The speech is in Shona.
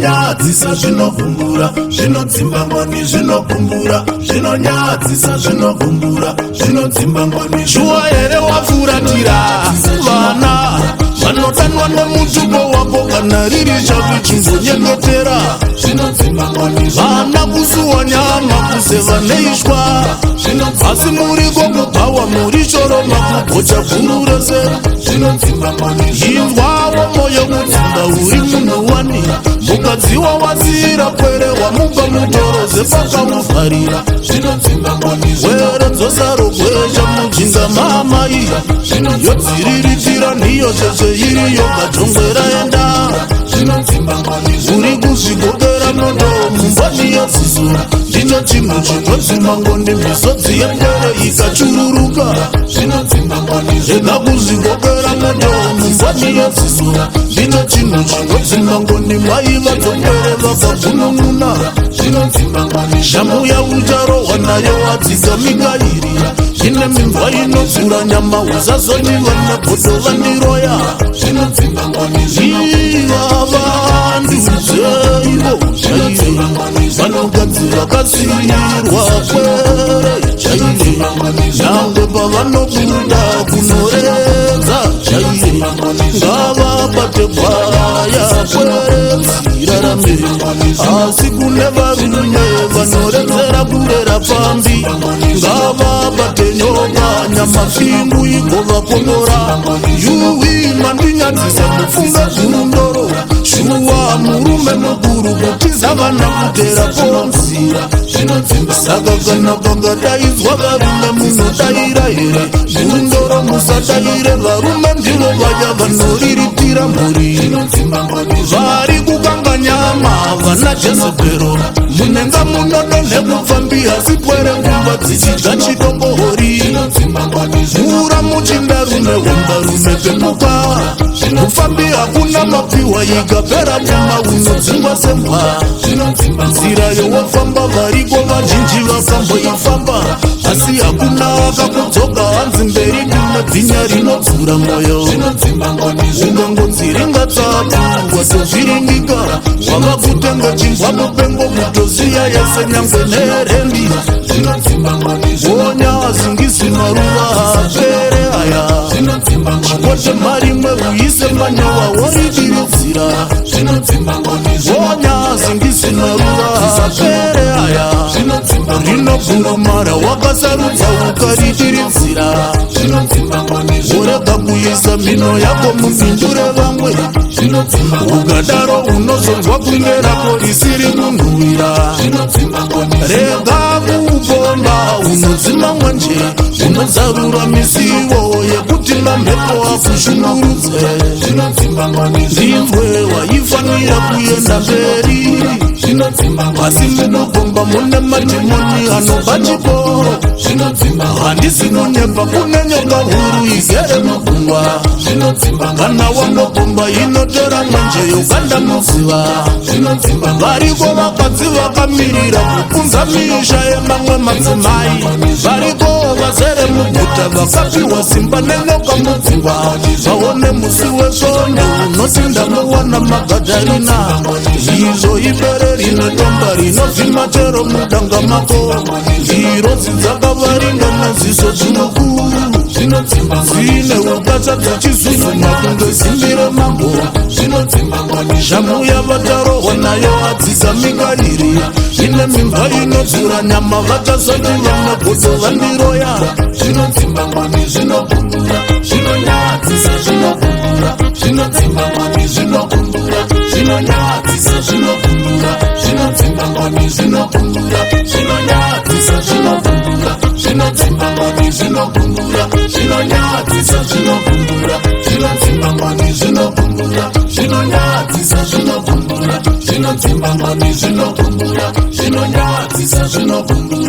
Zvinonyadzisa, zvinogumbura, zvinodzimba ngoni, zvinogumbura, zvinonyadzisa, zvinogumbura, zvinodzimba ngoni. Shuwa here wafuratira vana vanodanwa nemutupo wako? Kana riri shavi, chimbonyengetera. Vana kusuwa nyama, kuseva neishwa, asi muriko kubhawa, muri shoroma, kugocha guru rese. Inzwawo moyo kudzimba, uri munhu wani? Mukadzi wawasiyira kwere, wamupa mutoro zepakauvharira. Were dzosarogwesha mujinga maamai, yodziriritira nhiyo zvesve iriyo kajongwe raenda. Uri kuzvigokera moto mumboni yeziso, ndicho chinhu chinodzima ngoni, misodzi yepwere ikachururuka. Rega kuzvigokera moto mumboni yeziso, ndicho chinhu chinodzima ngoni. Mai vadzopwere vakagunun'una, shamu yaucharohwa nayo adzika mikairi, ine mimba inodzura nyama. Usazoni vana godo vandiroya. Ivavandudzeivo chaire, vanogadzira vakasiyirwa kwere chaire, nyangwe pavanobuda kunoredza chaire, ngavabate gwaya kwere dzirarame. Asi kune varume vanoredzera kurera pfambi, ngavabate nyoka nyamafingu igovakomora. Yuwi, mandinyadzisa, mufunge gurundoro. Shuwa murume mukuru kutiza vana, kutera ponzi. Saka kana pangadaidzwa varume, munodaira here? Gurundoro, musadaire. Varume ndivo vaya vanoriritira mhuri, vari kukanga nyama vana Jezebhero. Munenga munodonhe kupfambi, asi pwere nguva dzichidya chidombohori. Mura muchindarume, hombarume, pepuka. Mufambi hakuna mapiwa, ikapera pfuma unodzingwa sembwa. Nzira yowafamba, variko vazhinji vakamboifamba, asi hakuna akakudzoka. Hanzi mberi kune bhinya rinodzura mwoyo. Ungangonzi ringatsapu, watozviringika, wava kutenga chimbwa mupengo, kutoziya yese nyangwe nerendi. Onya asingisi maruva apere aya, chikote marimwe uise manyowa woridiridzira. Onya asingisi maruva apere aya, rinogurumara wakasarudza ukaridiridzira. Worega kuisa mhino yako mubindu revamwe. Ukadaro unozonzwa kunge rako risiri kunhuwira. Rega kupomba, unodzima mwenje, unozarura misiwo yekuti mamhepo akushungurudze. Ndinzwe, waifanira kuenda mberi, asi munogomba mune madhimoni anoba chipo. Handisi kunyepa, kune nyoka huru igere mugungwa. Kana wangogomba, inotora mwenje yokanda mudziva. Variko vakadzi vakamirira kupunza misha yemamwe madzimai, variko vazere muguta, vakapiwa simba nenyoka mugungwa. Vaone musi wesvondo unotinda muwana Magadharina. Izvo ibere rinotomba, rinovhima chero mudanga mako. Ngirozi dzakavaringana, ziso zvinokuru dzine ukasha, dzichizuzuma kunge simbi remambo. Shamu yavatarohwa nayo adzisa mikairi, ine mimba inodzura nyama. Vachazoti vana godo vandiroya. Zvinodzimba ngoni, zvinogumbura, zvinonyadzisa, zvinogumbura, zvinodzimba ngoni, zvinogumbura, zvinonyadzisa, zvinogumbura, zvinodzimba ngoni, zvinogumbura, zvinonyadzisa, zvinogumbura, zvinodzimba ngoni, zvinogumbura, zvinonyadzisa, zvinogumbura, zvinodzimba ngoni, zvinogumbura, zvinonyadzisa, zvinogumbura, zvinodzimba ngoni, zvinogumbura, zvinonyadzisa, zvinogumbura.